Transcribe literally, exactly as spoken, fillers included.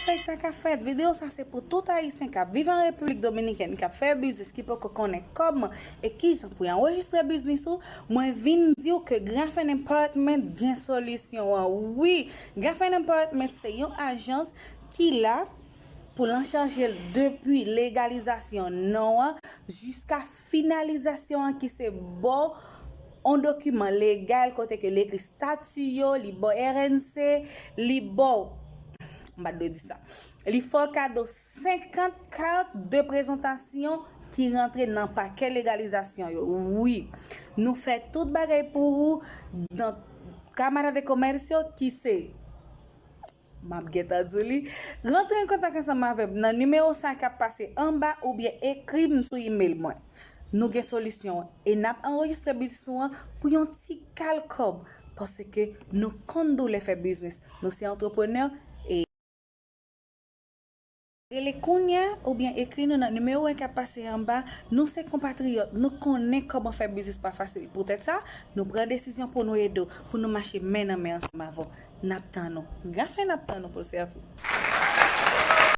Kay sa k ap fèt, videyo sa se pou tout ayisyen k ap viv an Repiblik Dominikèn, k ap fè biznis, ki poko konnen kòman e kijan pou y anrejistre biznis ou. Mwen vin di w ke Graphen Empowerment gen solisyon an. Wi, Graphen Empowerment se yon ajans ki la pou l an chaje l depi legalizasyon non an jiska finalizasyon an, ki se ba w on dokiman legal kote ke li ekri stati yo, li ba w R N C, li ba w, m pa t dwe di sa, li fè w kado senkant kat de prezantasyon ki rantre nan pakè legalizasyon yo. Wi, nou fè tout bagay pou ou. Donk, Kamara de Comercio ki se, m ap gentan di w li, rantre an kontak ansanm avè m nan nimewo sa k ap pase anba oubyen ekri m sou imèl mwen. Nou gen solisyon an e n ap anrejistre biznis ou an pou yon ti kal kòb, paske nou konn doulè fè biznis. Nou se antreprenè e rele kounye a oubyen ekri nou nan nimewo an k ap pase anba. Nou se konpatriyòt, nou konnen kòman fè biznis pa fasil. Poutèt sa, nou pran desizyon pou nou ede w, pou nou mache men nan men ansanm avè w. N ap tann ou. Graphen ap tann ou pou l sèvi w.